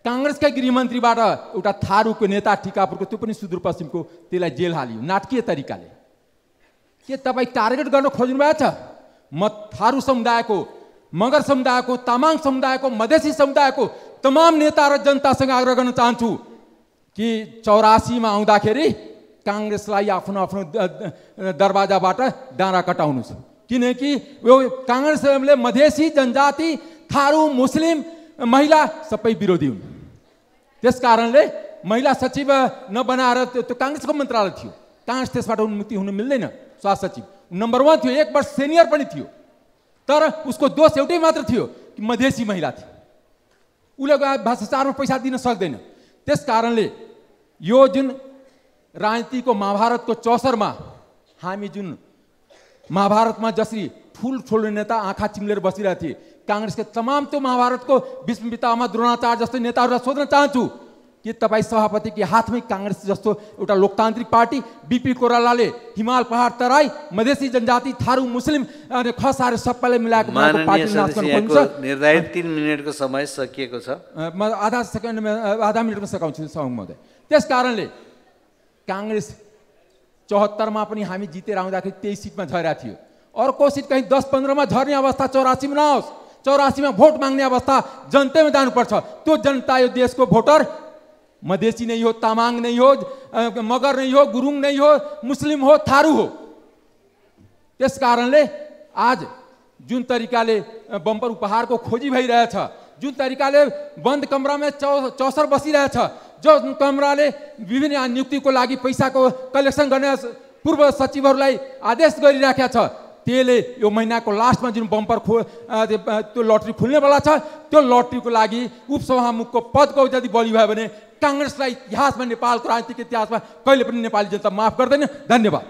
काङ्ग्रेसकै गृहमन्त्रीबाट एउटा थारूको नेता टिकापुरको त्यो पनि सुदूरपश्चिमको त्यसलाई जेल हालियो नाटकीय तरिकाले। के तपाईँ टार्गेट गर्न खोज्नु भएको छ? म थारू समुदायको, मगर समुदायको, तामाङ समुदायको, मधेसी समुदायको तमाम नेता र जनतासँग आग्रह गर्न चाहन्छु कि 84मा आउँदाखेरि काङ्ग्रेसलाई आफ्नो आफ्नो दरवाजाबाट डाँडा कटाउनुहोस्, किनकि यो काङ्ग्रेसले मधेसी जनजाति, थारू, मुस्लिम, महिला सबै विरोधी हुन्। त्यस कारणले महिला सचिव नबनाएर त्यो काङ्ग्रेसको मन्त्रालय थियो, काङ्ग्रेस त्यसबाट उन्मुक्ति हुनु मिल्दैन। स्वास्थ्य सचिव नम्बर 1 थियो, 1 वर्ष सिनियर पनि थियो, तर उसको दोष एउटै मात्र थियो कि मधेसी महिला थियो, उसले भ्रष्टाचारमा पैसा दिन सक्दैन। त्यस कारणले यो जुन राजनीतिको महाभारतको चौसरमा हामी जुन महाभारतमा जसरी ठुल्ठुलो नेता आँखा चिम्लेर बसिरहेको थिए, काङ्ग्रेसका तमाम त्यो महाभारतको भीष्म पितामह द्रोणाचार्य जस्तो नेताहरूलाई सोध्न चाहन्छु कि तपाईँ सभापतिको हातमै काङ्ग्रेस जस्तो एउटा लोकतान्त्रिक पार्टी, बिपी कोइरालाले हिमाल पहाड तराई, मधेसी जनजाति, थारू, मुस्लिम अनि खसारे सबैलाई मिलाएको पार्टी निर्धारित 3 मिनेटको समय सकिएको छ। म आधा मिनटमा सकाउँछु महोदय। त्यस कारणले काङ्ग्रेस 74मा पनि हामी जितेर आउँदाखेरि 23 सिटमा झरेको थियो। अर्को सिट कहीँ 10-15मा झर्ने अवस्था 84मा नहोस्। 84मा भोट माग्ने अवस्था जनतामा जानुपर्छ। त्यो जनता यो देशको भोटर मधेसी नहीं हो, तामाङ नहीं हो, मगर नहीं हो, गुरुङ नहीं हो, मुस्लिम हो, थारू हो। त्यस कारणले आज जुन तरिकाले बम्पर उपहारको खोजी भइरहेछ, जुन तरिकाले बन्द कमरामा चौसर बसिरहेछ, जो कमराले विभिन्न नियुक्तिको लागि पैसाको कलेक्सन गर्ने पूर्व सचिवहरूलाई आदेश गरिराखेको छ, त्यसले यो महिनाको लास्टमा जुन बम्पर त्यो लटरी खुल्नेवाला छ, त्यो लटरीको लागि उपसभामुखको पदको यदि बढी भयो भने काङ्ग्रेसलाई इतिहासमा, नेपालको राजनीतिक इतिहासमा कहिले पनि नेपाली जनता माफ गर्दैन। धन्यवाद।